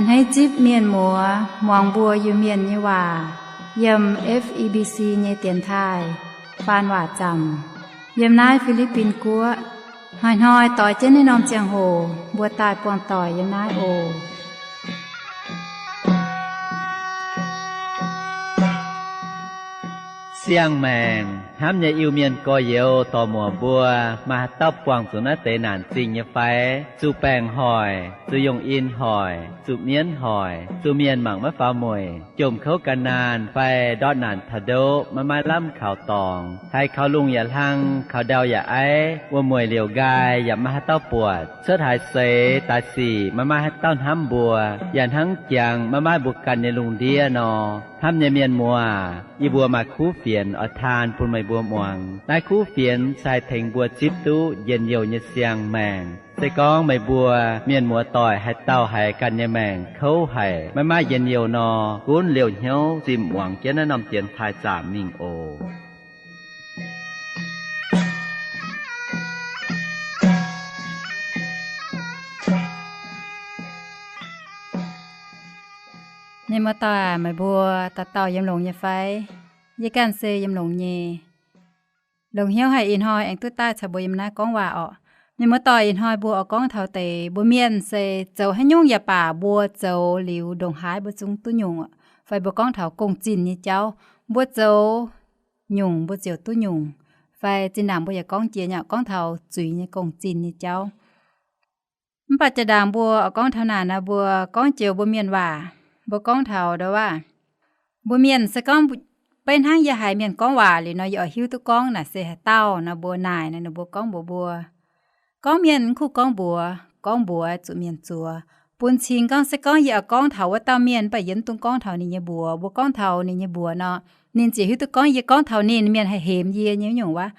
A'hneiv zipv mienh muoz muangx mbuo Iu-Mienh nyei waac yiem F E B C nyei dienx taaih faan waac zaamc yiem naaiv Fi^li^bin Guoqv. Hnoi-hnoi doix jienv naaiv norm ziangh hoc mbuo daaih buangh doic yiem naaiv oc. Siang-maengc hnamv nyei Iu-Mienh gorx-youz dorc-muoc mbuo, maaih haaix dauh buangh zuqc naaiv deix naanc zingh nyei fai? Zuqc baengc hoic, zuqc yungh in hoic, zuqc mienv hoic, zuqc mienh mangc maiv faaux mueic, jomc kouv gan naanh fai ndortv naanc taux ndoqv maiv maaih lamh kaux dorngx, haiz kaux lungh yaac hlang, kaux ndau yaac aiv, wuom-mueic liouc nqaai yaac maiv maaih haaix dauh buatc, cuotv haaix seix daaih sic maiv maaih haaix dauh hnamv mbuo, yaac hnangv jangx maiv maaih mbuo ganh nyei lungh ndiev nor. Hnamv nyei mienh muoz, yie mbuo maaih kuv fienx oix taan bun meih mbuo muangx. Naaiv kuv fienx se haih tengx mbuo zipv duqv njien-youh nyei siang-maengc. Se gorngv meih mbuo mienh muoz doic haaix dauh haiz ganh nyei maengc kouv haic, maiv maaih njien-youh nor, gunv liouh hnyouv zimh muangx jienv naaiv norm dienx taaih zaamc mingh oc. Mienh muoz doic, meih mbuo dauh dauh yiem longx nyei fai? Yie ganh se yiem longx nyei. Longx hnyouv haic ih hnoi aengx duqv daaih caux mbuo yiem naaiv gorngv waac orqc. Mienh muoz doic, ih hnoi mbuo oix gorngv taux deix mbuo mienh se zoux haaix nyungc yaac baac mbuo zoux liuz ndongc haaix mbuo zungv duqv nyungc, fai mbuo gorngv taux gong-zinh nyei jauv, mbuo zoux nyungc mbuo ziouc duqv nyungc, fai zinh ndaangc mbuo yaac gorngv jiex nyei, gorngv taux zuiz nyei gong-zinh nyei jauv. Mv baac jaa-ndaangc mbuo oix gorngv taux naaic nor, mbuo gorngv joux mbuo mienh waac, mbuo gorngv taux ndau waac, mbuo mienh se gorngv beiv hnangv yie haiz mienh gorngv waac liuz nor, yie oix hiuv duqv gorngv naaic se haaix dauh nor, mbuo naaic nor, ninh mbuo gorngv mbuox mbuo, gorngv mienh mv kuh gorngv mbuox, gorngv mbuox zuqc mienh zuoz. Bun cing gorngv se gorngv yie oix gorngv taux wuov dauh mienh, mv baac yie mv dungx gorngv taux ninh nyei mbuox. Mbuo gorngv taux ninh nyei mbuox nor, ninh ziouc hiuv duqv gorngv yie gorngv taux ninh, mienh haih hemx yie nyei nyungc waac.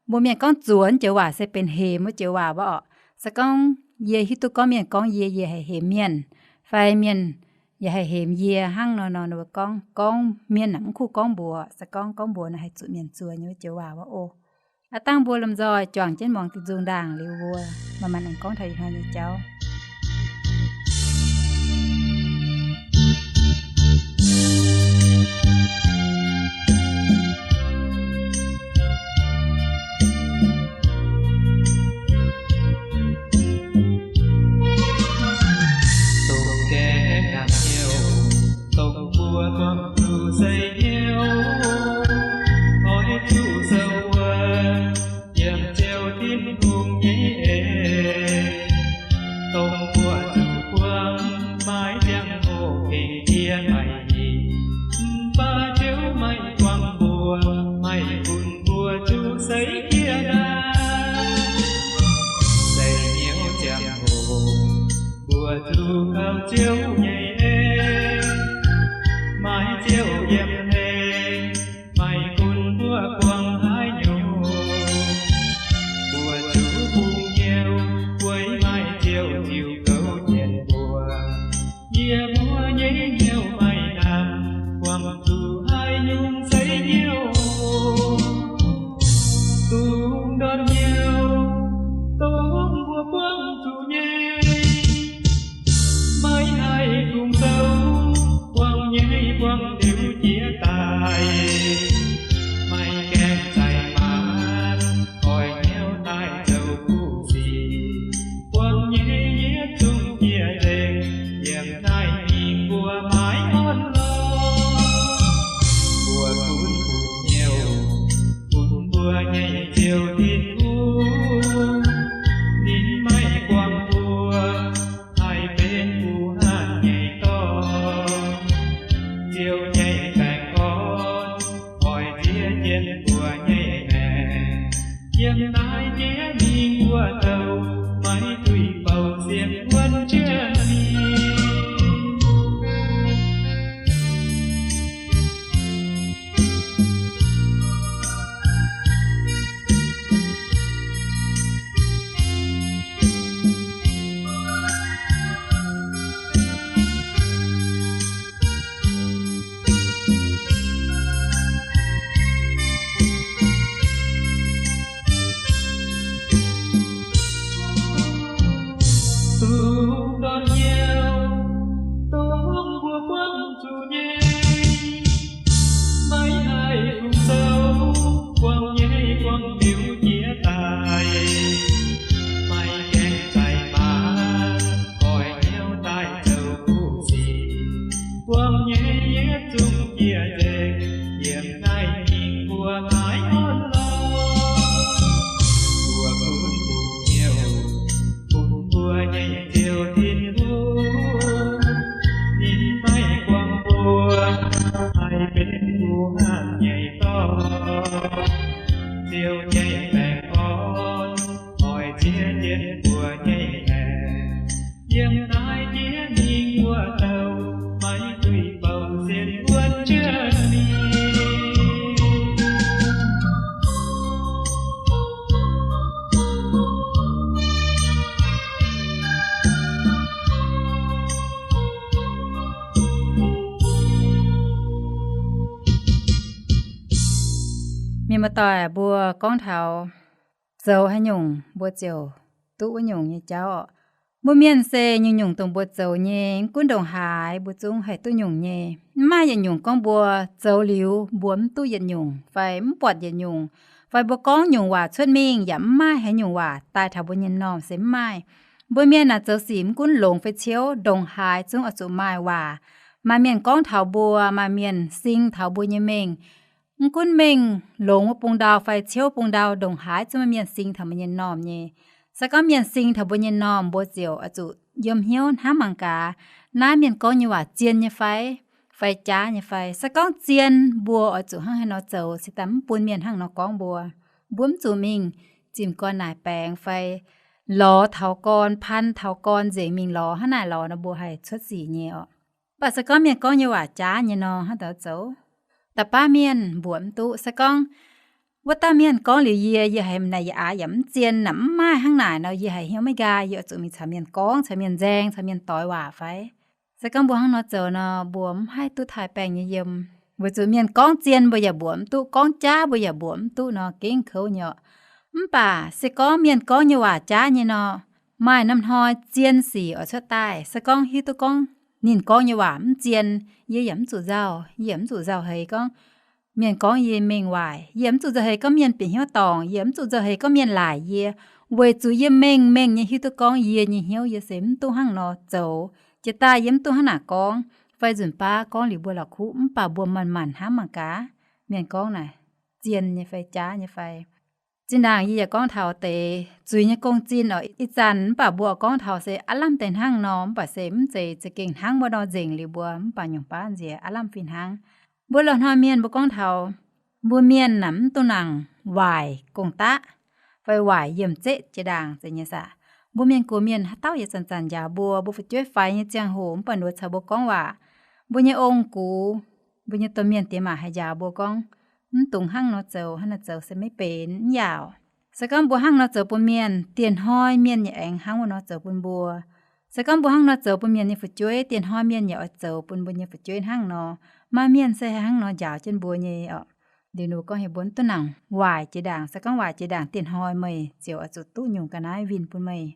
Mbuo mienh gorngv zuoz wuov joux waac se benx hemx wuov joux waac wuov orqc. Se gorngv yie hiuv duqv gorngv mienh gorngv yie, yie haih hemx mienh, fai mienh yaac haih hemx yie hnangv nor nor, mbuo gorngv, gorngv mienh mv kuh gorngv mbuox, se gorngv gorngv mbuox nor haih zuqc mienh zuoz nyei wuov joux waac wuov oc. Aav dangh mbuo lomh nzoih juangc jienv muangx diuh nzung ndaangc liuz mbuo maaih maanh aengx gorngv taux ih hnoi nyei jauv. Dongh gaengh naamh hnyouv, dongh mbuo buangh zuqc seix hnyouv, oix zuqc sou wuov yiem Ziouv Tin-Hungh nyei en. Dongh mbuo zuqc buangh maiv ziangh hoc gengh jiex maiv hingh, mv baac Ziouv maiv buangh mbuo, maiv gunv mbuo zuqc seix jiex daaih. Seix hnyouv ziangh hoc mbuo zuqc kaux Ziouv nyei en, maiv Ziouv yiem hlen, maiv gunv mbuo buangh haaix nyungc, mbuo zuqc bungx hnyouv weic maaih Ziouv ziux gouv jienv mbuo. Yie mbuo nyei hnyouv maiv hnamv buangh zuqc haaix nyungc seix hnyouv. Dungx ndortv hnyouv, dongh mbuo buangh zuqc nyei, maiv haih kungx sou, buangh nyei buangh liuz jiex daaih, maiv gaengh zaih maanc, oix hnyouv daaih zoux kuv sic. Buangh nyei yietc zungv jiex nzengc, yiem naaiv mingh mbuo maiv orn lorqc. Mbuo gunv bungx hnyouv bun mbuo nyei Ziouv Tin-Hungh, ninh maiv buangh mbuo haih benx mbuo haaix nyungc nyei dorn. Ziouv nyei baengh orn oix ziex jienv mbuo nyei maengc. Yiem naaiv jiex mingh wuov douh maiv duih bouh sienx wuonv jienv mingh. Zuqc nyei, maiv haih fungc zoux, buangh nyei buangh liuz jiex daaih. Maiv gaengh zaih baac oix hnyouv daaih zoux kuv sic. Buangh nyei yietc zungv jiex nzengc, yiem naaiv mingh mbuo maiv orn lorqc. Mbuo gunv bungx hnyouv bun mbuo nyei Ziouv Tin-Hungh, ninh maiv buangh mbuo haih benx guh hnaangx nyei dorngx. Ziouv nyei baengh orn oix ziex jienv mbuo nyei maengc. Yiem naaiv jiex mingh wuov dauh maiv duih bouh sienx wuonv jienv mingh. Mienh muoz-doic, mbuo gorngv taux zoux haaix nyungc mbuo ziouc duqv wuov nyungc nyei jauv oc. Mbuo mienh se nyungc-nyungc dongh mbuo zoux nyei, mv gunv ndongc haaix mbuo zungv haih duqv nyungc nyei. Mv maaih yietc nyungc gorngv mbuo zoux liuz mbuo mv duqv yietc nyungc fai mv buatc yietc nyungc, fai mbuo gorngv nyungc waac cuotv mingh yaac mv maaih haaix nyungc waac daaih taux mbuo nyei m'normh se mv maaih. Mbuo mienh naaic zoux sic mv gunv longx fai ciouv, ndongc haaix zungv oix zuqc maaih waac. Maaih mienh gorngv taux mbuo, maaih mienh sing taux mbuo nyei mengh. Mv gunv mengh longx wuov bung ndau fai ciouv bung ndau, ndongc haaix zungv maaih mienh sing taux mbuo nyei m'normh nyei. Se gorngv mienh sing taux mbuo nyei m'normh, mbuo ziouc oix zuqc yiem hnyouv hnamv mangc gaax, naaiv mienh gorngv nyei waac zien nyei fai, fai jaav nyei fai. Se gorngv zien, mbuo oix zuqc hnangv haaix nor zoux cingx daaih mv bun mienh hnangv nor gorngv mbuo. Mbuo mv zuqc mingh zimh gorn naaic baengx fai lorz taux gorn, pan taux gorn nzengc mingh lorz, hnangv naaic lorz nor mbuo haih cuotv sic nyei oc. Mv baac se gorngv mienh gorngv nyei waac jaav nyei nor, hnangv douz zoux, da'baav mienh mbuoqc mv duqv. Se gorngv wuov dauh mienh gorngv liuz yie, yie haiz naaic yaac aav yaac mv zien, naaic mv maaih hnangv naaic nor, yie haiz hnyouv maiv nqaai, yie oix zuqc mingh caux mienh gorngv, caux mienh nzaeng, caux mienh doix waac fai? Se gorngv mbuo hnangv nor zoux nor, mbuo mv haih duqv taaih baengh nyei yiem. Weic zuqc mienh gorngv zien mbuo yaac mbuoqc mv duqv, gorngv jaav mbuo yaac mbuoqc mv duqv nor, gengh kouv nyei oc. Mv baac se gorngv mienh gorngv nyei waac jaav nyei nor, maaih norm hnoi zien sic oix cuotv daaih. Se gorngv hiuv duqv gorngv ninh gorngv nyei waac mv zien, yie yaac mv zuqc nzauh, yie yaac mv zuqc nzauh heix gorngv mienh gorngv yie mengh waaic. Yie mv zuqc nzauh heix gorngv mienh bieqc hnyouv dorngc, yie mv zuqc nzauh heix gorngv mienh laaic yie. Weic zuqc yie mengh mengh nyei hiuv duqv gorngv yie nyei hnyouv yie se mv duqv hnangv nor zoux. Jiex daaih yie mv duqv hnangv naaic gorngv, fai nzunc baav gorngv liuz mbuo la'kuqv, mv baac mbuo manc-manc hnamv mangc gaax, mienh gorngv naaic zien nyei fai jaav nyei fai. Zinh ndaangc yie yaac gorngv taux deix zuiz nyei gong-zinh oc, ih zanc mv baac mbuo gorngv taux se aav lamh deix hnangv nor, mv baac se mv zeiz za'gengh hnangv wuov nor nzengc liuz mbuo, mv baac nyungc baav nziex aav lamh fih hnangv. Mbuo loz-hnoi mienh mbuo gorngv taux mbuo mienh naaic mv dungx nangc waaic gong-daqv fai waaic yiemc zeqv jiex ndaangc zeiz nyei saah. Mbuo mienh gox mienh haaix dauh yaac zanc-zanc njaaux mbuo, mbuo fu'jueiv faix nyei ziangh hoc mv baac nduov caux mbuo gorngv waac, mbuo nyei ong-gux, mbuo nyei domh mienh diex maac haih njaaux mbuo gorngv, mv dungx hnangv nor zoux, hnangv naaic zoux se maiv benx, mv yaauc. Se gorngv mbuo hnangv nor zoux bun mienh, dieh hnoi mienh yaac aengx hnangv wuov nor zoux bun mbuo. Se gorngv mbuo hnangv nor zoux bun mienh nyei fu'jueiv, dieh hnoi mienh yaac oix zoux bun mbuo nyei fu'jueiv hnangv nor. Maaih mienh se haih hnangv nor njaaux jienv mbuo nyei oc. Liuz ninh mbuo gorngv heuc mbuo mv dungx nangc waaic jiex ndaangc. Se gorngv waaic jiex ndaangc, dieh hnoi meih ziouc oix zuqc duqv nyungc ga'naaiv winh bun meih.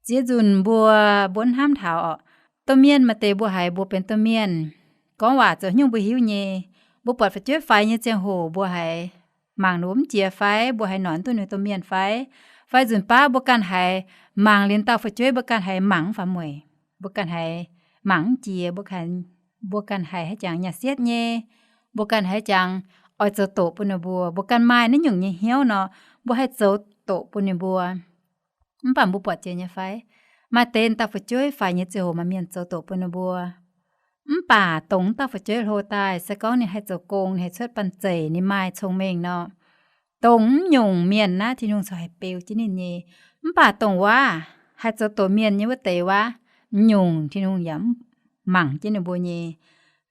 Ziex nzunc mbuo, mbuo hnamv taux oc, domh mienh maaih deix mbuo haiz mbuo benx domh mienh, gorngv waac zoux haaix nyungc mbuo hiuv nyei. Mbuo buatc fu'jueiv faix nyei ziangh hoc mbuo haiz mangc ninh mbuo mv jiex fai, mbuo haiz noic duqv ninh domh mienh fai, fai nzunc baav mbuo ganh haiz mangc liuz dauh fu'jueiv, mbuo ganh haiz mangc mv faaux mueic, mbuo ganh haiz mangc mv jiex, mbuo ganh haiz haaix jangx nyaah sietv nyei, mbuo ganh haaix jangx oix zoux doqc bun ninh mbuo, mbuo ganh maaih naaiv nyungc nyei hnyouv nor, mbuo haih zoux doqc bun ninh mbuo. Mv baac mbuo buatc jiex nyei fai, maaih deix dauh fu'jueiv faix nyei ziangh hoc maaih mienh zoux doqc bun ninh mbuo. Mv baac dongh wuov dauh fu'jueiv hlo daaih, se gorngv ninh haih zoux gong, ninh haih cuotv banh zeic, ninh maaih cong-mengh nor, dongh mv nyungc mienh naaiv Tin-Hungh corc haih beu jienv ninh nyei. Mv baac dongh wuov haih zoux doqc mienh nyei wuov deix wuov, mv nyungc Tin-Hungh yaac mv mangc jienv ninh mbuo nyei.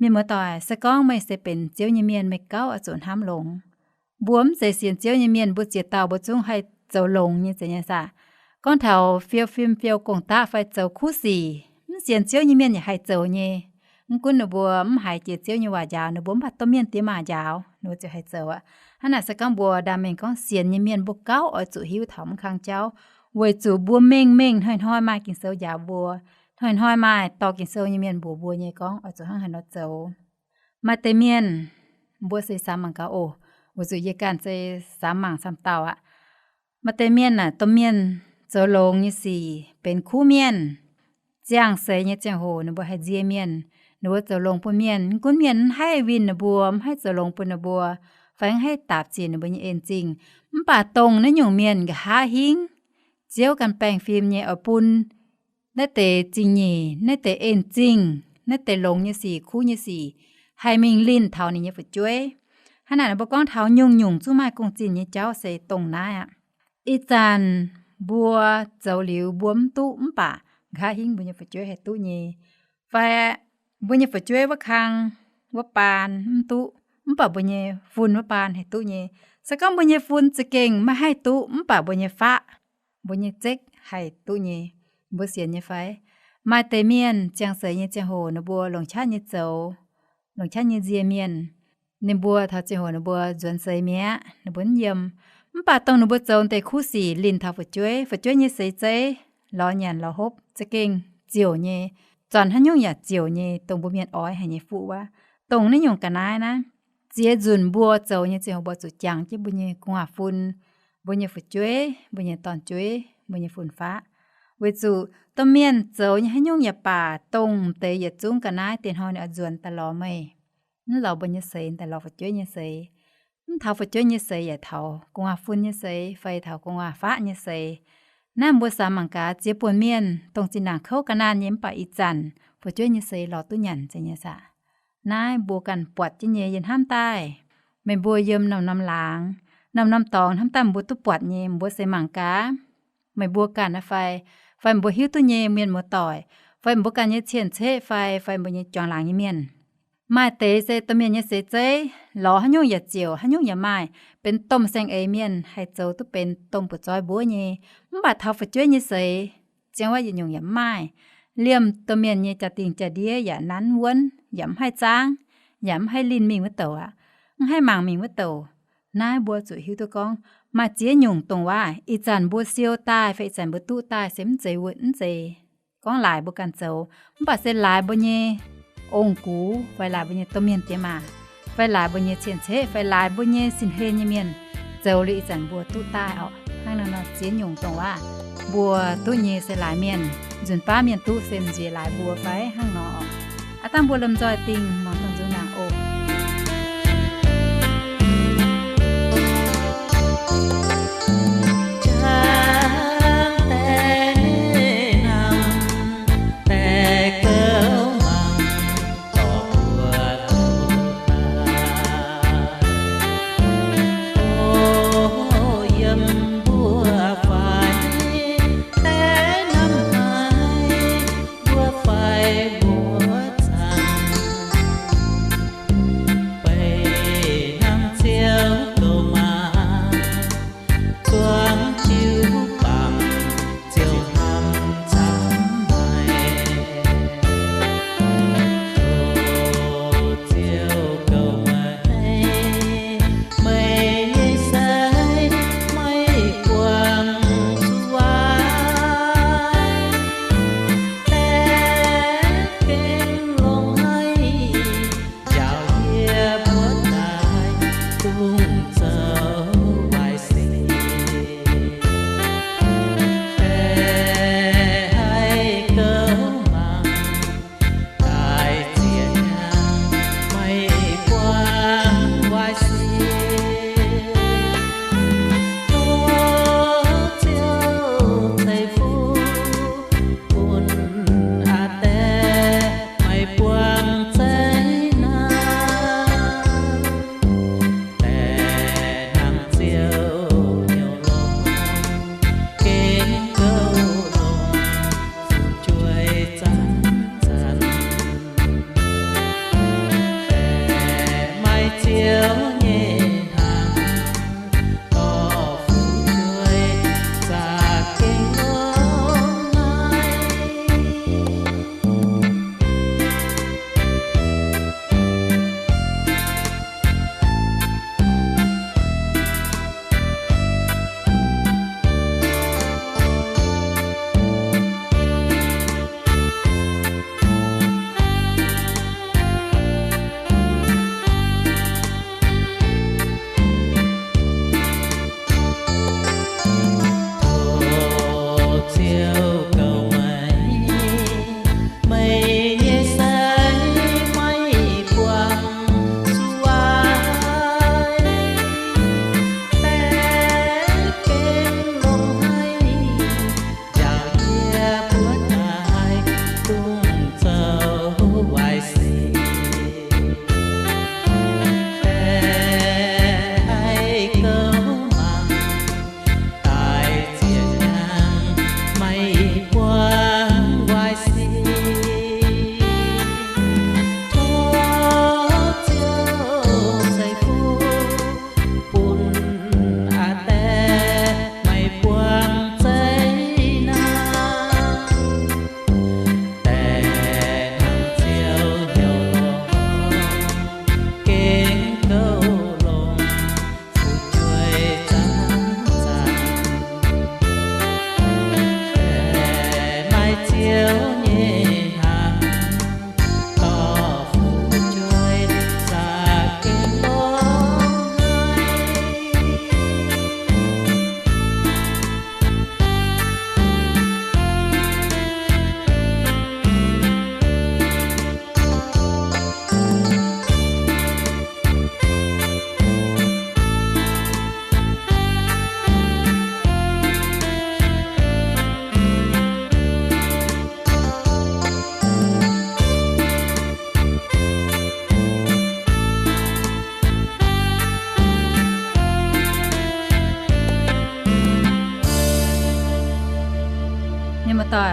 Mienh muoz-doic, se gorngv meih se benx Ziouv nyei mienh, meih gauh oix zuqc hnamv longx. Mbuo mv zeiz sienx Ziouv nyei mienh, mbuo ziex dauh mbuo zungv haih zoux longx nyei zeiz nyei saah. Gorngv taux fiou fim, fiou gong-daqv fai zoux kuv sic, mv sienx Ziouv nyei mienh yaac haih zoux nyei. Mv gunv ninh mbuo mv haiz jiex Ziouv nyei waac njaaux, ninh mbuo mv baac domh mienh diex maac njaaux, ninh mbuo ziouc haih zoux aqv. Hnangv naaic se gorngv mbuo ndaam mengh gorngv sienx nyei mienh mbuo gauh oix zuqc hiuv taux mv kang jauv, weic zuqc mbuo mengh mengh hnoi-hnoi maaih Ging-Sou njaaux mbuo. Hnoi-hnoi maaih dorh Ging-Sou nyei mienh mbuox mbuo nyei gorngv oix zuqc hnangv haaix nor zoux. Maaih deix mienh, mbuo se samx mangc gaax oc, weic zuqc yie ganh se samx mangc camv dauh aqv. Maaih deix mienh aah, domh mienh zoux longx nyei sic benx kuv mienh. Ziangh seix nyei ziangh hoc ninh mbuo haih nzie mienh, ninh mbuo zoux longx bun mienh. Mv gunv mienh mv haih winh ninh mbuo, mv haih zoux longx bun ninh mbuo, fai mv haih daapc ziec ninh mbuo nyei en-zingh, mv baac dongh naaiv nyungc mienh nqa'haav hingv Ziouv ganh baengh fim nyei oix bun naaiv deix zingh nyeic, naaiv deix en-zingh, naaiv deix longx nyei sic, kuv nyei sic, haih mingh linh taux ninh nyei fu'jueiv. Hnangv naaic, mbuo gorngv taux nyungc-nyungc zungv maaih gong-zinh nyei jauv se dongh naaiv aqv. Ih zanc mbuo zoux liuz mbuo mv duqv, mv baac nqa'haav hingv mbuo nyei fu'jueiv haih duqv nyei. Fai mbuo nyei fu'jueiv wuov kang, wuov baan mv duqv, mv baac mbuo nyei fun wuov baan haih duqv nyei. Se gorngv mbuo nyei fun za'gengh maiv haih duqv, mv baac mbuo nyei faqv, mbuo nyei zekv haih duqv nyei. Mbuo sienx nyei fai? Maaih deix mienh ziangh seix nyei ziangh hoc ninh mbuo longc qaqv nyei zoux, longc qaqv nyei nzie mienh. Ninh mbuo taux ziangh hoc ninh mbuo nzuonx seix mi'aqv, ninh mbuo mv yiem. Mv baac dongh ninh mbuo zoux deix kuv sic linh taux fu'jueiv, fu'jueiv nyei seix zeiv, lorz nyanc lorz hopv za'gengh ziouc nyei, zornc haaix nyungc yaac ziouc nyei, dongh mbuo mienh oix haic nyei fuqv wuov. Dongh naaiv nyungc ga'naaiv naaiv, ziex nzunc mbuo zoux nyei ziangh hoc mbuo zuqc jangx jienv mbuo nyei gu'nguaaz-fun, mbuo nyei fu'jueiv, mbuo nyei dorn-jueiv, mbuo nyei fun-faqv. Weic zuqc domh mienh zoux nyei haaix nyungc yaac baac, dongh deix yietc zungv ga'naaiv diex hnoi ninh oix nzuonx daaih lorz meih, mv lorz mbuo nyei seix, daaih lorz fu'jueiv nyei seix. Mv taux fu'jueiv nyei seix yaac taux gu'nguaaz-fun nyei seix fai taux gu'nguaaz-faqv nyei seix. Naaiv mbuo samx mangc gaax, ziex buonc mienh dongh zinh ndaangc kouv ga'naanh nyei mv baac ih zanc fu'jueiv nyei seix lorz duqv nyanc nzengc nyei saah? Naaiv mbuo ganh buatc jienv nyei. Yie hnamv daaih meih mbuo yiem norm-norm laangz, norm-norm dorngx, hnamv daaih mbuo duqv buatc nyei. Mbuo se mangc gaax, meih mbuo ganh aqv fai, fai mbuo hiuv duqv nyei mienh muoz-doic, fai mbuo ganh nyei cien-ceqv fai, fai mbuo nyei juangc laangz nyei mienh. Maaih deix se domh mienh nyei seix zeiv lorz haaix nyungc yaac ziouc, haaix nyungc yaac maaih, benx domh saeng-eix mienh, haih zoux duqv benx domh butv-zoih mbuov nyei. Mv baac taux fu'jueiv nyei seix, ziangh wuov yietc nyungc yaac mv maaih. Liemh domh mienh nyei jaa-dingh jaa-ndiev yaac nanv wuonv, yaac mv haih zaangv, yaac mv haih linh mingh wuov douc aqv, mv haih mangc mingh wuov douc. Naaiv mbuo zuqc hiuv duqv gorngv maaih ziex nyungc dongh waac ih zanc mbuo siou daaih fai ih zanc mbuo duqv daaih se mv zeiz wuov, mv zeiz gorngv laaix mbuo ganh zoux, mv baac se laaix mbuo nyei ong-gux fai laaix mbuo nyei domh mienh diex maac fai laaix mbuo nyei cien-ceqv fai laaix mbuo nyei sin-hlen nyei mienh zoux liuz ih zanc mbuo duqv daaih orqc. Hnangv naaiv nor ziex nyungc dongh waac mbuo duqv nyei se laaix mienh, nzunc baav mienh duqv se m'nziex laaix mbuo fai hnangv nor orqc. Aav dangh mbuo lomh nzoih dingh muangx dongh nzung naangc oc.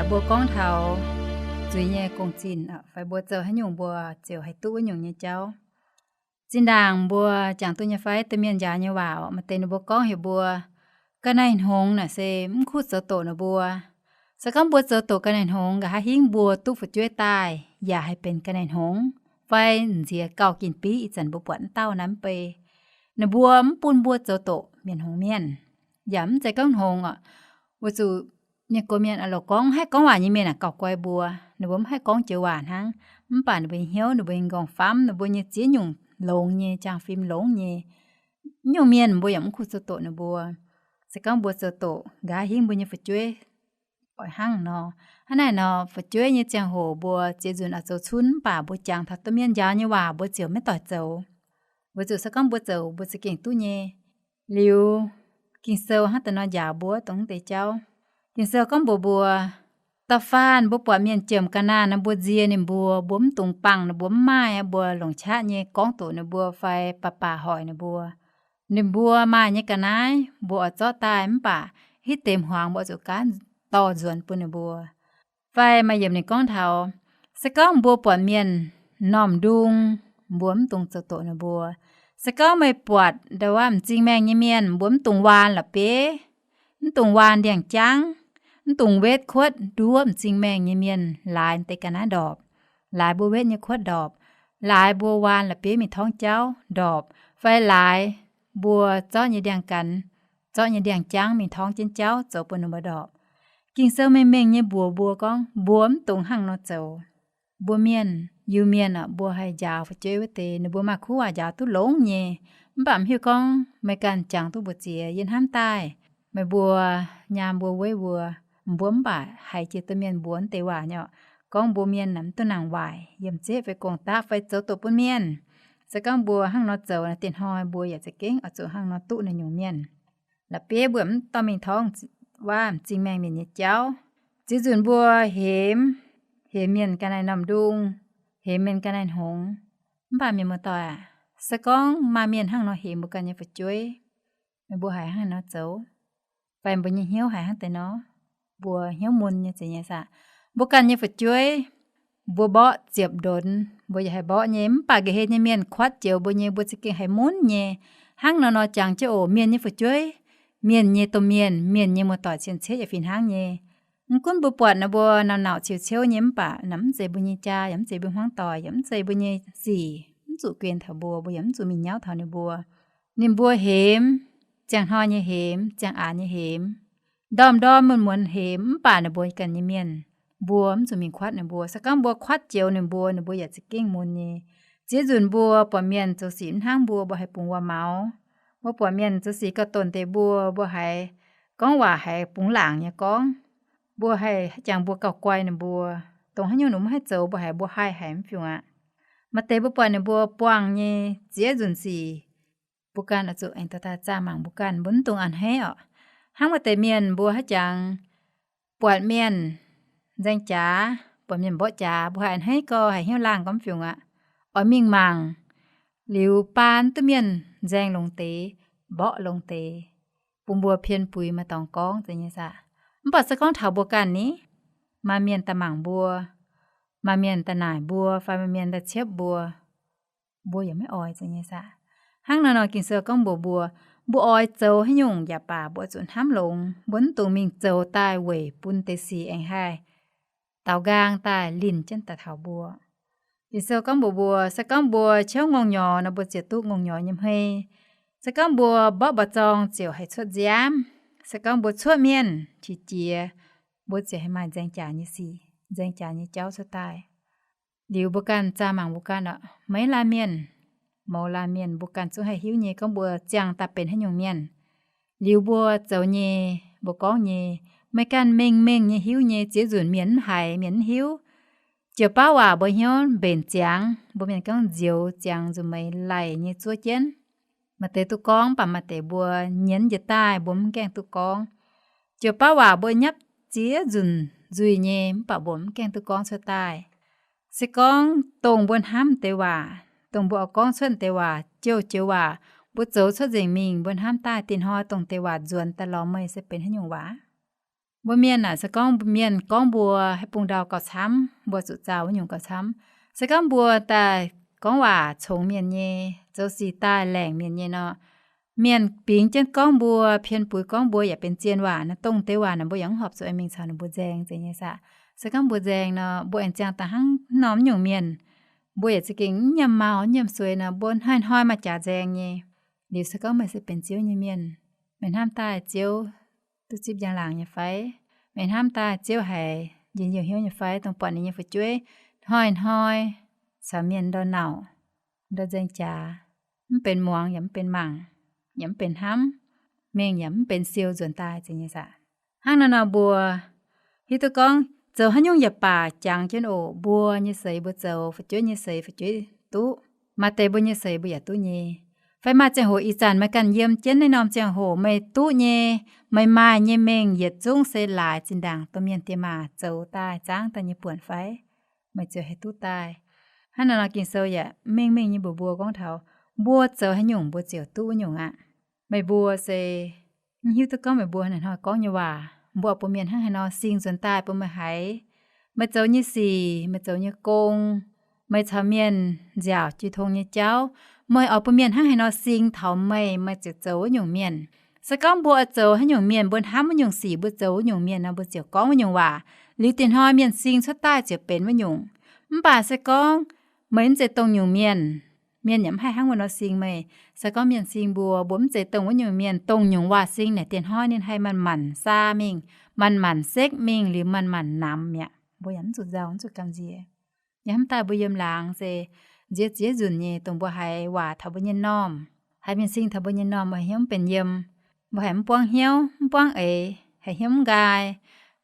Mbuo gorngv taux zuiz nyei gong-zinh fai mbuo zoux haaix nyungc mbuo ziouc haih duqv wuov nyungc nyei jauv. Zinh ndaangc mbuo jangx duqv nyei fai domh mienh njaaux nyei waac, maaih deix ninh mbuo gorngv heuc mbuo ga'naaiv hngongx naaic se mv kuv zoux doqc ninh mbuo. Se gorngv mbuo zoux doqc ga'naaiv hngongx, nqa'haav hingv mbuo duqv fu'jueiv daaih yaac haih benx ga'naaiv hngongx fai nziex gauh gin biv. Ih zanc mbuo buatc wuov dauh naaiv mv bei, ninh mbuo mv bun mbuo zoux doqc mienh hngongx mienh, yaac mv zeiz gorngv hngongx oc. Weic zuqc mienh gox mienh a'loc gorngv, haih gorngv waac nyei mienh aah, gauh guai mbuo. Ninh mbuo mv haih gorngv joux waac hnangv, mv baac ninh mbuo nyei hnyouv, ninh mbuo nyei nqorngv-famv, ninh mbuo nyei ziex nyungc longx nyei, jangx fim longx nyei, nyungc mienh mbuo yaac mv kuv zoux doqc ninh mbuo. Se gorngv mbuo zoux doqc, nqa'haav hingv mbuo nyei fu'jueiv oix hnangv nor. Hnangv naaic nor, fu'jueiv nyei ziangh hoc mbuo ziex nzunc oix zoux cunv, mv baac mbuo jangx taux domh mienh njaaux nyei waac mbuo ziouc maiv doic zoux. Weic zuqc se gorngv mbuo zoux, mbuo za'gengh duqv nyei. Liuz, Ging-Sou hnangv deix nor njaaux mbuo dongh deix jauv. Ging-Sou gorngv mbuox mbuo, da'faanh mbuo buatc mienh jomc ga'naanh nor, mbuo nzie ninh mbuo, mbuo mv dungx bangh ninh mbuo mv maaih, mbuo longc qaqv nyei gorngv doqc ninh mbuo fai baac baac hoic ninh mbuo. Ninh mbuo maaih nyei ga'naaiv mbuo oix zorqv daaih, mv baac hitv deix hmuangx mbuo zuqc gaanv dorh nzuonx bun ninh mbuo. Fai maaih yiemc ninh gorngv taux, se gorngv mbuo buatc mienh m'normh ndung, mbuo mv dungx zoux doqc ninh mbuo. Se gorngv meih buatc ndau wuov m'zing maengh nyei mienh, mbuo mv dungx waan la'bieiv, mv dungx waan ndiangx-jangv, mv dungx wetv kuotv nduov m'zing maengh nyei mienh laaix deix ga'naaiv ndorpc, laaix mbuo wetv nyei kuotv ndorpc, laaix mbuo waan la'bieiv mingh torngv jauv ndorpc, fai laaix mbuo zorqv nyei ndiangx-gaanx, zorqv nyei ndiangx-jangv mingh torngv jienv jauv zoux bun ninh mbuo ndorpc. Ging-Sou mengh mengh nyei mbuox mbuo gorngv mbuo mv dungx hnangv nor zoux. Mbuo mienh, Iu-Mienh aah, mbuo haih njaaux fu'jueiv wuov deix, ninh mbuo maaih kuv waac njaaux duqv longx nyei. Mv baac mv hiuv gorngv meih ganh jangx duqv mbu'ziex yie hnamv daaih, meih mbuo nyaam mbuo weiv mbuo, mbuo mv baac haiz jiex domh mienh mbuox wuov deix waac nyei, gorngv mbuo mienh mv duqv nangc waaic, yiem zeqv fai gong-daqv fai zoux doqc bun mienh. Se gorngv mbuo hnangv nor zoux, naaiv deix hnoi mbuo yaac za'gengh oix zuqc hnangv nor duqv naaiv nyungc mienh. La'bieiv mbuo mv dorh mingh torngv waac m'zing maengh mienh nyei jauv. Ziex nzunc mbuo hemx, hemx mienh ga'naaiv norm ndung, hemx mienh ga'naaiv hngongx. Mv baac mienh muoz-doic aac, se gorngv maaih mienh hnangv nor hemx mbuo ganh nyei fu'jueiv, meih mbuo haiz hnangv nor zoux, fai mbuo nyei hnyouv haiz hnangv deix nor? Mbuo hnyouv mun nyei zeiz nyei saah? Mbuo ganh nyei fu'jueiv, mbuo mborqv ziepc ndonx, mbuo yaac haih mborqv nyei. Mv baac nqa'haav nyei mienh kuatv joux mbuo nyei, mbuo za'gengh haiz mun nyei. Hnangv nor nor jangx jienv oc, mienh nyei fu'jueiv, mienh nyei domh mienh, mienh nyei muoz-doic cien-ceqv yaac fih hnangv nyei. Mv gunv mbuo buatc naaiv mbuo nauc-nauc ciouv-ciouv nyei, mv baac naaiv mv zeiz mbuo nyei jaa, yaac mv zeiz mbuo hmuangv doic, yaac mv zeiz mbuo nyei sic, mv zuqc guen taux mbuo, mbuo yaac mv zuqc mingh nyauv taux ninh mbuo. Ninh mbuo hemx, ziangh hnoi nyei hemx, ziangh aqc nyei hemx, ndorm-ndorm muonz-muonz hemx, mv baac ninh mbuo ganh nyei mienh, mbuo mv zuqc mingh kuatv ninh mbuo. Se gorngv mbuo kuatv joux ninh mbuo, ninh mbuo yaac za'gengh mun nyei. Ziex nzunc mbuo buatc mienh zoux sic mv hnangv mbuo, mbuo haih bungx waac-maux. Mbuo buatc mienh zoux sic gauh donx deix mbuo, mbuo haiz gorngv waac haiz bungx laangc nyei gorngv. Mbuo haih jangx mbuo gauh guai ninh mbuo, dongh haaix nyungc ninh mbuo mv haih zoux, mbuo haiz mbuo haih haic mv fiungc aqv. Maaih deix mbuo buatc ninh mbuo buangh nyei ziex nzunc sic, mbuo ganh oix zuqc aengx dorh daaih zaah mangc mbuo ganh, mbuo mv dungx a'hneiv oc. Hnangv maaih deix mienh mbuo haaix jangx buatc mienh nzaeng jaax, buatc mienh mborqv jaax, mbuo haih a'hneiv gau, haih hnyouv laangh gau mv fiungc aqv. Oix mingh mangc, liuz baan duqv mienh nzaeng longx deix, mborqv longx deix, bun mbuo pien buix maaih dorngx gorngv zeiz nyei saah? Mv baac se gorngv taux mbuo ganh ni, maaih mienh daaih mangc mbuo, maaih mienh daaih naaic mbuo, fai maaih mienh daaih ciepv mbuo, mbuo yaac maiv oix zeiz nyei saah? Hnangv naaiv nor Ging-Sou gorngv mbuox mbuo, mbuo oix zoux haaix nyungc yaac baac mbuo zuqc hnamv longx, mbuo mv dungx mingh zoux daaih weic bun deix sic aengx haih daaux nqaang daaih linh jienv daaih taux mbuo. Ging-Sou gorngv mbuox mbuo, se gorngv mbuo ciouv ngongh nyorx nor, mbuo ziouc duqv ngongh nyorx nyei hmei. Se gorngv mbuo mborqv mba'zorng ziouc haih cuotv nziaamv. Se gorngv mbuo cuotv mienh qiex jiez, mbuo ziouc haih maaih nzaeng jaax nyei sic, nzaeng jaax nyei jauv cuotv daaih. Liuz mbuo ganh zaah mangc mbuo ganh oc, maiv laanh mienh, mouz laanh mienh, mbuo ganh zungv haih hiuv nyei gorngv mbuo ziangh daaih benx haaix nyungc mienh. Liuz mbuo zoux nyei, mbuo gorngv nyei, meih ganh mengh mengh nyei hiuv nyei. Ziex nzunc mienh mv haiz, mienh mv hiuv, jiouc baav waac mbuo hnyouv mbenc ziangx. Mbuo mienh gorngv nzioux ziangx nzunc meix laic nyei zuov jienv. Maaih deix duqv gorngv, mv baac maaih deix mbuo nyienz njiec daaih mbuo mv gaengh duqv gorngv. Jiouc baav waac mbuo nyapv ziex nzunc nzuih nyei, mv baac mbuo mv gaengh duqv gorngv cuotv daaih. Se gorngv dongh mbuo hnamv deix waac, dongh mbuo oix gorngv cuotv deix waac, joux-joux waac mbuo zoux cuotv nzengc mingh, mbuo hnamv daaih dinh hnoi dongh deix waac nzuonx daaih lorz meih se benx haaix nyungc waac? Mbuo mienh naaic se gorngv mienh gorngv mbuo haaix bung ndau gauh camv, mbuo zuqc zaah wuov nyungc gauh camv. Se gorngv mbuo daaih gorngv waac congx mienh nyei, zoux sic daaih laengc mienh nyei nor, mienh bingx jienv gorngv mbuo, pien buix gorngv mbuo yaac benx zien waac nor, dongh deix waac naaic mbuo yaac mv horpc zuqc aengx mingh caux ninh mbuo nzaeng zeiz nyei saah. Se gorngv mbuo nzaeng nor, mbuo aengx ziangh daaih hnangv norm wuov nyungc mienh, mbuo yaac za'gengh mv nyiemc maux, mv nyiemc sueix nor, mbuo hnoi-hnoi maaih jaax nzaeng nyei. Liuz se gorngv meih se benx Ziouv nyei mienh, meih hnamv daaih Ziouv duqv zipv njang-laangc nyei fai? Meih hnamv daaih Ziouv haiz njien-youh hnyouv nyei fai, dongh buatc ninh nyei fu'jueiv hnoi-hnoi caux mienh ndau nauc, ndau nzaeng jaax, mv benx muangx yaac mv benx mangc, yaac mv benx hnamv, mengh yaac mv benx siou nzuonx daaih zeiz nyei saah. Hnangv naaiv nor mbuo hiuv duqv gorngv zoux haaix nyungc yaac baac jangx jienv oc. Mbuo nyei seix mbuo zoux, fu'jueiv nyei seix fu'jueiv duqv, maaih deix mbuo nyei seix mbuo yaac duqv nyei. Fai maaih ziangh hoc ih zanc meih ganh yiem jienv naaiv norm ziangh hoc meih duqv nyei, meih maaih nyei mengh yietc zungv se laaix zinh ndaangc domh mienh diex maac zoux daaih zaangv daaih nyei buonc fai? Meih ziouc haih duqv daaih. Hnangv naaiv nor Ging-Sou yaac mengh mengh nyei mbuox mbuo gorngv taux mbuo zoux haaix nyungc mbuo ziouc duqv wuov nyungc aqv. Meih mbuo se mv hiuv duqv gorngv meih mbuo hnoi-hnoi gorngv nyei waac, mbuo oix bun mienh hnangv haaix nor sing nzuonx daaih bun meih haiz. Meih zoux nyei sic, meih zoux nyei gong, meih caux mienh nziaauc jiu tong nyei jauv, meih oix bun mienh hnangv haaix nor sing taux meih, meih ziouc zoux wuov nyungc mienh. Se gorngv mbuo oix zoux haaix nyungc mienh, mbuo hnamv wuov nyungc sic, mbuo zoux wuov nyungc mienh nor, mbuo ziouc gorngv wuov nyungc waac. Liuz dieh hnoi mienh sing cuotv daaih ziouc benx wuov nyungc. Mv baac se gorngv meih mv zeiz dongh nyungc mienh, mienh yaac mv haih hnangv wuov nor sing meih. Se gorngv mienh sing mbuo, mbuo mv zeiz dongh wuov nyungc mienh, dongh nyungc waac sing naaic dieh hnoi ninh haih manc-manc saa mingh, manc-manc sekv mingh liuz manc-manc namx mi'aqv. Mbuo yaac mv zuqc nzauh, mv zuqc gamh nziex. Yaac hnamv daaih mbuo yiem laangz se nziex ziex nzunc nyei, dongh mbuo haiz waac taux mbuo nyei normh, haiz mienh sing taux mbuo nyei normh, mbuo haiz hnyouv mv benx yiem, mbuo haiz mv buangv hnyouv, mv buangv eix, haiz hnyouv mv nqaai.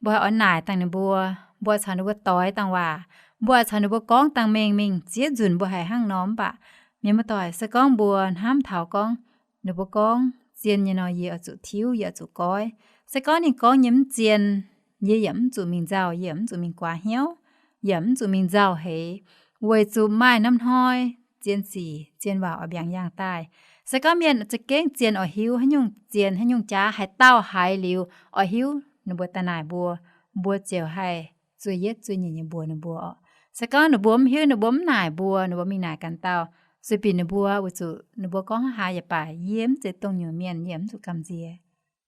Mbuo haiz oix naaic dangh ninh mbuo, mbuo oix caux ninh mbuo doix dangh waac, mbuo oix caux ninh mbuo gorngv dangh mengh mingh. Ziex nzunc mbuo haiz hnangv nor, mv baac mienh muoz-doic, se gorngv mbuo hnamv taux gorngv ninh mbuo gorngv zien nyei nor, yie oix zuqc tiuv, yie oix zuqc goiv. Se gorngv ninh gorngv nyei mv zien, yie yaac mv zuqc mingh nzauh, yie yaac mv zuqc mingh guaax hnyouv, yaac mv zuqc mingh nzauh heix, weic zuqc maaih norm hnoi zien sic, zien waac oix mbiaangx yangh daaih. Se gorngv mienh za'gengh zien oix hiuv haaix nyungc zien, haaix nyungc jaax, haaix dauh haiz liuz oix hiuv, ninh mbuo daaih naaic mbuo, mbuo ziouc haih zueih yietv zueih nyeic nyei mbuox ninh mbuo oc. Se gorngv ninh mbuo mv hiuv, ninh mbuo mv naaic mbuo, ninh mbuo mingh naaic ganh dauh, sueih binc ninh mbuo, weic zuqc ninh mbuo gorngv haaix yaac baac yie mv zeiz dongh nyungc mienh, yie mv zuqc gamh nziex.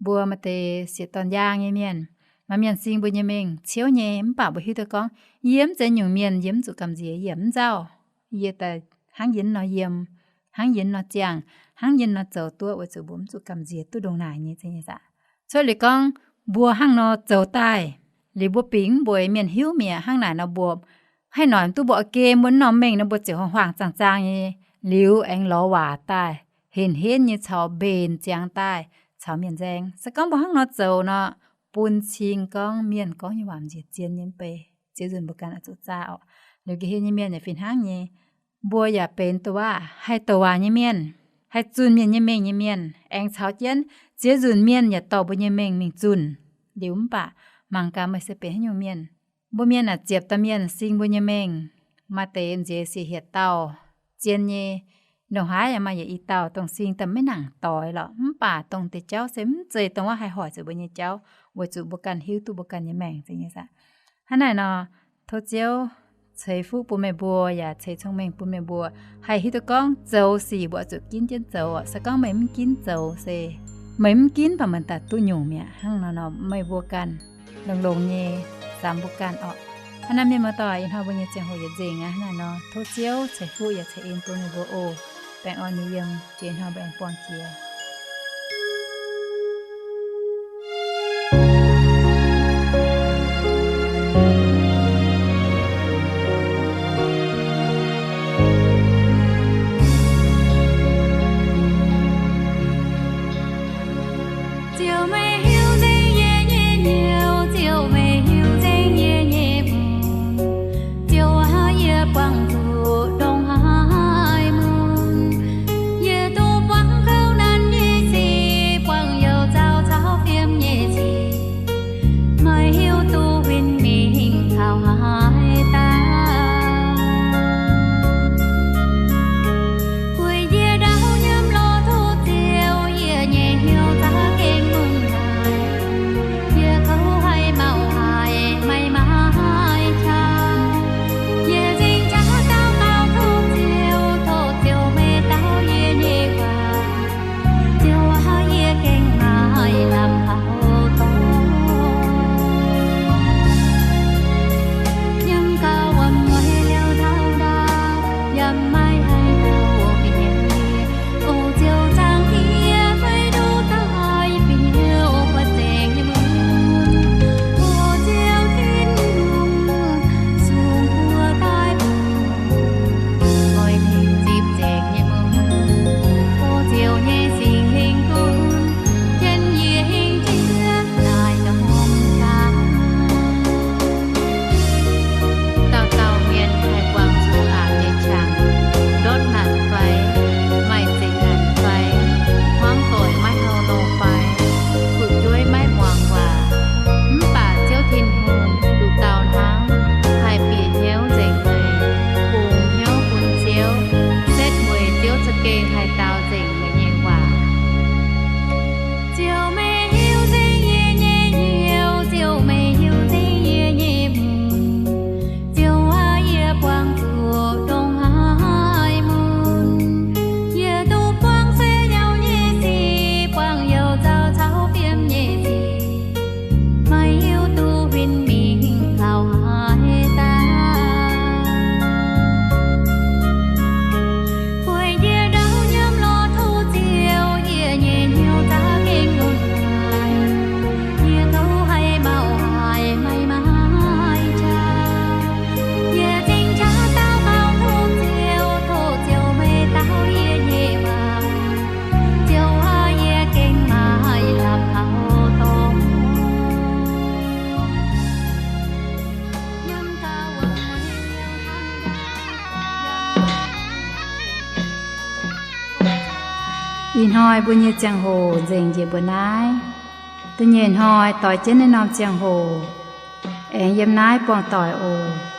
Mbuo maaih deix sieqv dorn yaang nyei mienh, maaih mienh sing mbuo nyei mengh ciouv nyei, mv baac mbuo hiuv duqv gorngv yie mv zeiz nyungc mienh, yie mv zuqc gamh nziex, yie mv nzauh, yie daaih hnangv yie nor yiem, hnangv yie nor ziangh, hnangv yie nor zoux duqv, weic zuqc mbuo mv zuqc gamh nziex duqv ndongc naaic nyei zeiz nyei saah. Cuotv liuz gorngv mbuo hnangv nor zoux daaih, liuz mbuo bingx mbuox mienh hiuv mi'aqv. Hnangv naaic nor mbuo haih noic duqv mbuo oix gem mbuo norm mengh nor, mbuo ziouc huaang-huaang zaang-zaang nyei, liuz aengx lorz waac daaih henc-henv nyei caux mbenc ziangx daaih caux mienh nzaeng. Se gorngv mbuo hnangv nor zoux nor, bun cing gorngv mienh gorngv nyei waac nziex zien nyei mv bei. Ziex nzunc mbuo ganh oix zuqc zaah oc. Liuz ga'hlen nyei mienh yaac fih hnangv nyei. Mbuo yaac benx douc waac haih douc waac nyei mienh, haih zunh mienh nyei mengh nyei mienh, aengx caux jienv ziex nzunc mienh yaac dorh mbuo nyei mengh mingh zunh. Liuz mv baac mangc gaax meih se benx haaix nyungc mienh. Mbuo mienh naaic ziepc dauh mienh sing mbuo nyei mengh, maaih deix nziex siec hietc dauh zien nyei, ndongc haaix yaac maaih yietc i dauh dongh sing daaih maiv nangc doix lorqc. Mv baac dongh deix jauv se mv zeiz dongh wuov haih hoic zuqc mbuo nyei jauv, weic zuqc mbuo ganh hiuv duqv mbuo ganh nyei maengc zeiz nyei saah. Hnangv naaic nor, tov Ziouv ceix fuqv bun meih mbuo yaac ceix cong-mengh bun meih mbuo, haih hiuv duqv gorngv zoux sic mbuo oix zuqc ginv jienv zoux oc. Se gorngv meih mv ginv zoux se meih mv ginv baac meih daaih duqv nyungc mi'aqv. Hnangv nor nor meih mbuo ganh longx-longx nyei samx mbuo ganh orqc. Hnangv naaiv mienh muoz-doic, ih hnoi mbuo nyei ziangh hoc yietc nzengc aqv. Hnangv naaic nor tov Ziouv ceix fuqv yaac ceix en bun meih mbuo oc. Baengh orn nyei yiem, jiex ih hnoi mbuo aengx buangh jiex. Ziouv meih hiuv nzengc yie nyei hnyouv, Ziouv meih hiuv nzengc yie nyei mbuox. Ziouv aac, yie buangh zuqc ndongc haaix mun, yie duqv buangv kouv nanv Ih hnoi mbuo nyei ziangh hoc nzengc njiec mbuo naaiv. Da'nyeic hnoi doix jienv naaiv norm ziangh hoc, aengx yiem naaiv buangh doic oc.